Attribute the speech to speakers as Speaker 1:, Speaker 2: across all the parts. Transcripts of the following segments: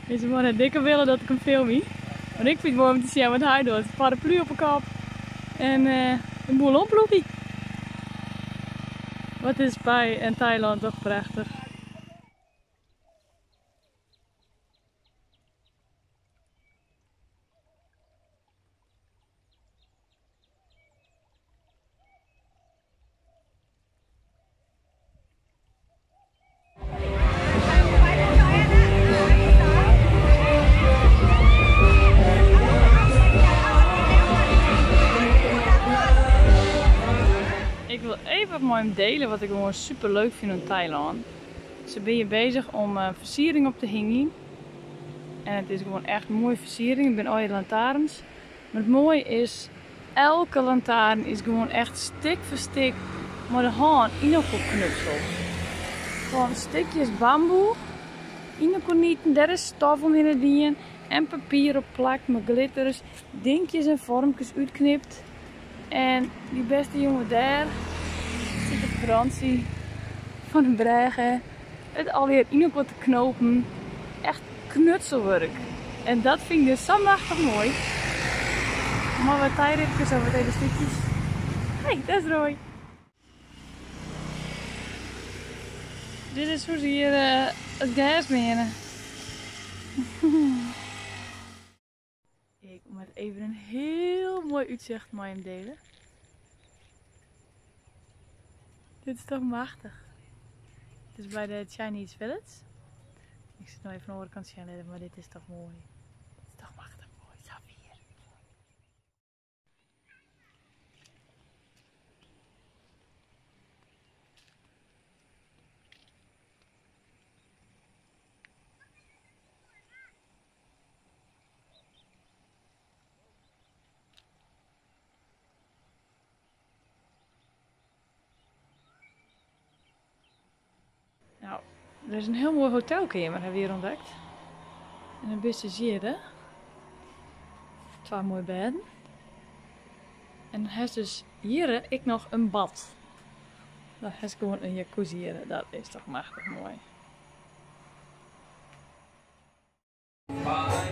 Speaker 1: Deze man heeft dikke willen dat ik hem film. Maar ik vind het mooi om te zien wat hij doet. Paraplu op de kop en een boel omploegie. Wat is Pai en Thailand toch prachtig. Ik wil even met hem delen wat ik gewoon super leuk vind in Thailand. Ze ben je bezig om versiering op te hangen. En het is gewoon echt mooie versiering. Ik ben al je lantaarns. Maar het mooie is, elke lantaarn is gewoon echt stik voor stik maar de hand in elkaar knutseld. Gewoon stukjes bamboe in elkaar nieten, daar is stof om in het dien en papier op plakt met glitters, dingetjes en vormpjes uitknipt. En die beste jongen daar zit op vakantie van de bregen, het alweer in elkaar te knopen. Echt knutselwerk. En dat vind ik dus zo machtig mooi. Maar wat tijdritjes over deze stukjes. Hey, dat is Roy. Dit is hoe ze hier het gras menen. Ik moet even een heel mooi uitzicht met hem delen. Dit is toch machtig. Het is bij de Chinese Village. Ik zit nog even aan de andere kant te maar dit is toch mooi. Dit is toch machtig mooi. Safir. Nou, er is een heel mooi hotelkamer, hebben we hier ontdekt. En een beste hier, twee mooie bedden. En hij is dus hier ik nog een bad. Dat is gewoon een jacuzzi hier. Dat is toch machtig mooi.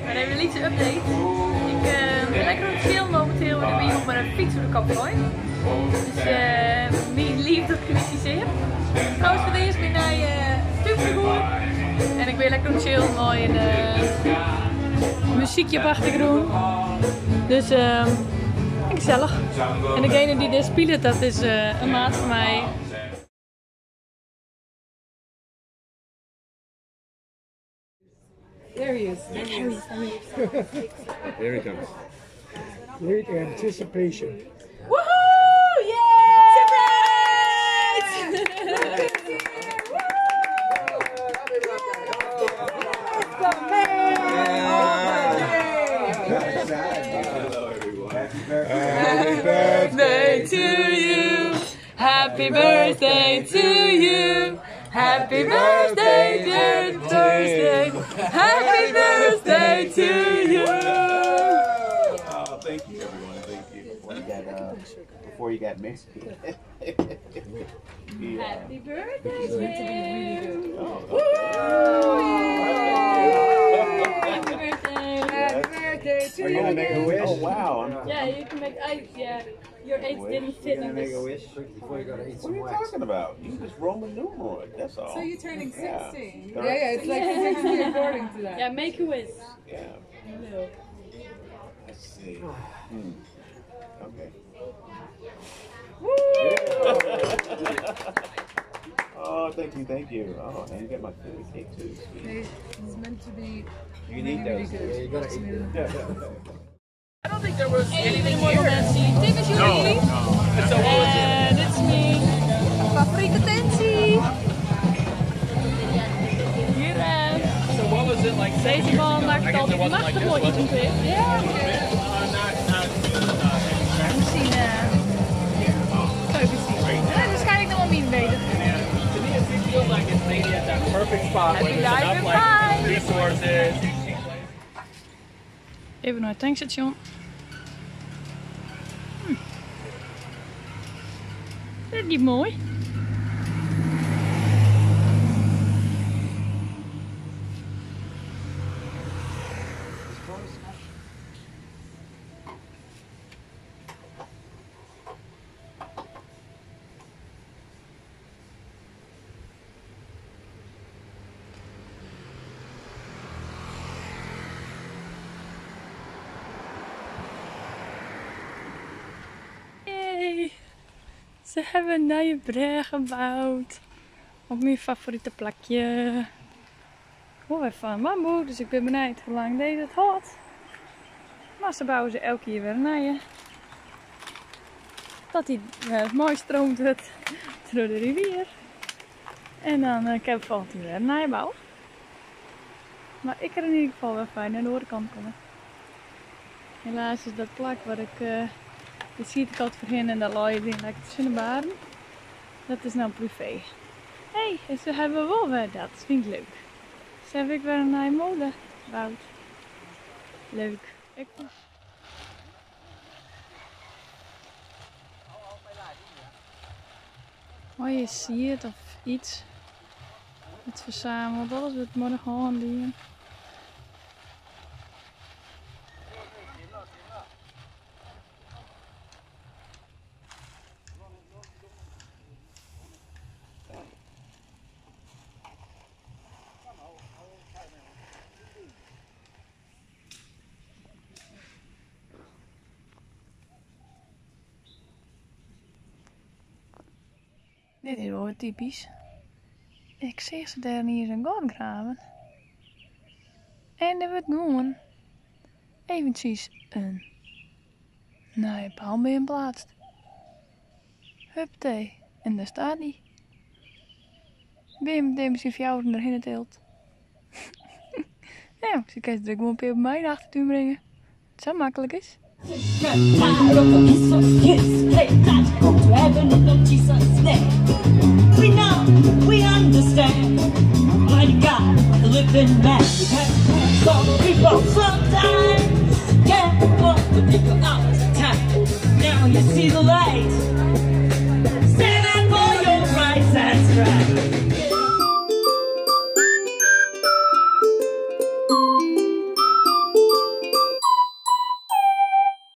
Speaker 1: Maar even een liedje update. Ik ben lekker op het chill momenteel en ik ben hier op mijn fiets door de kop gooien. Dus mijn liefde gekritiseerd. Trouwens, voor deze ben ik supergoed. En ik ben lekker op chill, mooi en muziekje op achtergrond. Dus gezellig. En degene die dit speelt, dat is een maat van mij.
Speaker 2: There he is.
Speaker 1: There he is.
Speaker 3: There he comes.
Speaker 2: Great anticipation.
Speaker 1: Woohoo! Yeah! Surprise!
Speaker 3: Happy birthday
Speaker 1: to you. Happy birthday to you. Happy birthday, dear Thursday. Happy birthday to you.
Speaker 3: Oh, thank you, everyone. Thank you.
Speaker 4: had before he got married. He,
Speaker 1: Happy birthday, Jim!
Speaker 4: Oh,
Speaker 1: Happy birthday!
Speaker 5: Happy birthday to
Speaker 3: Are you gonna make a wish?
Speaker 4: Oh wow! I'm,
Speaker 1: Yeah, you can make. I yeah, your age didn't
Speaker 3: You
Speaker 1: fit
Speaker 3: gonna
Speaker 1: in
Speaker 3: make
Speaker 1: this.
Speaker 3: a wish?
Speaker 6: Before you gotta eat
Speaker 4: what
Speaker 6: some
Speaker 4: are you
Speaker 6: wax.
Speaker 4: talking about? You just Roman numeroid. That's all.
Speaker 5: So you're turning
Speaker 4: Yeah.
Speaker 5: 60. Yeah, yeah, it's like 60 according to that.
Speaker 1: Yeah, make a wish.
Speaker 4: Yeah. Let's see. Okay. Oh, thank you, thank you. Oh, and you got my favorite cake too. Sweet.
Speaker 5: It's meant to be
Speaker 3: You need
Speaker 5: really, really
Speaker 3: those.
Speaker 5: good.
Speaker 6: Yeah, you gotta eat them.
Speaker 7: I don't think there was anything
Speaker 1: Even
Speaker 7: here.
Speaker 1: mensen. Dit is jullie.
Speaker 7: So what was it?
Speaker 1: En dit is mijn favoriete tentie. Hier
Speaker 7: So what was it like? seven
Speaker 1: deze
Speaker 7: years
Speaker 1: man
Speaker 7: ago? I
Speaker 1: maakt
Speaker 7: guess it
Speaker 1: altijd
Speaker 7: wasn't like
Speaker 1: machtig
Speaker 7: this,
Speaker 1: mooi
Speaker 7: was it?
Speaker 1: inzicht. Ja. Misschien keukenstien. Ja, waarschijnlijk nog wel min beter.
Speaker 7: To me, it feels like it's maybe at that perfect spot where
Speaker 1: Happy
Speaker 7: there's
Speaker 1: life
Speaker 7: enough
Speaker 1: and
Speaker 7: like
Speaker 1: bye.
Speaker 7: resources.
Speaker 1: Even naar het tankstation. Is dat niet mooi? Hey, ze hebben een nieuwe brug gebouwd. Op mijn favoriete plekje. Ik hoor even van bamboe, dus ik ben benieuwd hoe lang deze het houdt. Maar ze bouwen ze elke keer weer een nieuwe. Dat die mooi stroomt het door de rivier. En dan ik heb volgend jaar weer een nieuwe bouw. Maar ik kan in ieder geval wel fijn aan de overkant komen. Helaas is dat plak waar ik de ziet voor hen en dat looien die lekker tussen de baren. Dat is nou privé. Hé, hey, en ze hebben wel weer dat. Dat vind ik leuk. Ze hebben ik weer een nieuwe mode gebouwd. Leuk. Ik... Mooie siert of iets. Het verzameld. Alles wordt morgen aan. Dit is wel typisch. Ik zie ze daar niet eens een gat graven. En er wordt gewoon eventjes een nieuwe palmboom geplaatst. Huppatee. En daar staat hij. Bim, dem zijn fjouwen erheen teelt. Nou, ze kan het gewoon op mijn achtertuin brengen. Het zo makkelijk is.
Speaker 8: Tired of the kiss of kiss. Hey, not go to heaven in no Jesus name. We know, we understand. Mighty God, the living man. We have some people sometimes can't walk the people out of time. Now you see the light. Stand up for your rights, that's right.